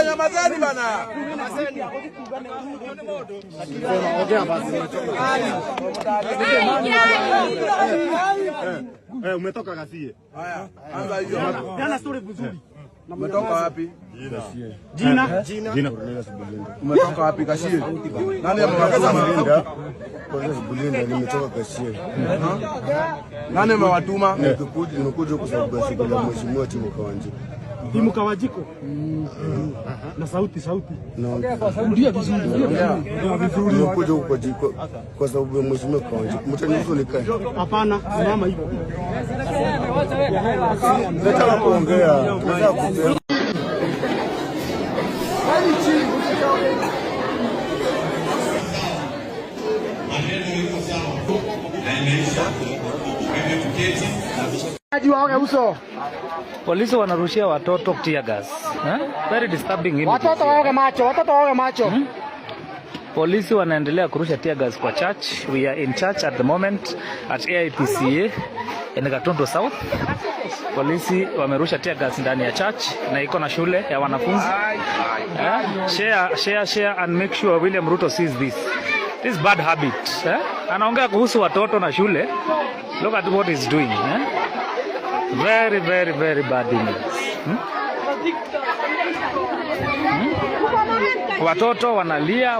Nyamazeni bana. Umetoka Ghasia. Haya, anza hiyo. Jana story vizuri. Umetoka wapi? Jina. Jina Cornelius Bulinda. Umetoka wapi Kashie? Nani amewatuma? Cornelius Bulinda, nimetoka Kashie. Nani amewatuma? Nimekuja kwa sababu ya shughuli ya Mheshimiwa Timo Kawanjiku. Timu Kawajiko. Na sauti sauti. Nimekuja huku kwa sababu ya Mheshimiwa Kawanjiku. Mtaniruhusu nikae? Hapana, simama hivyo. Nataka kuongea. Nataka kuongea. Polisi wanarushia watoto tear gas. Eh? Very disturbing images. Watoto waoge macho, watoto waoge macho. Polisi wanaendelea kurusha tear gas kwa church. We are in church at the moment at AIPCA in Gatundu South. Polisi wamerusha tear gas ndani ya church na iko na shule ya wanafunzi. Eh? Share, share, share and make sure William Ruto sees this. This bad habit. Eh? Anaongea kuhusu watoto na shule. Look at what he's doing. Eh? Very, very, very bad images. Hmm? Hmm? Watoto wanalia.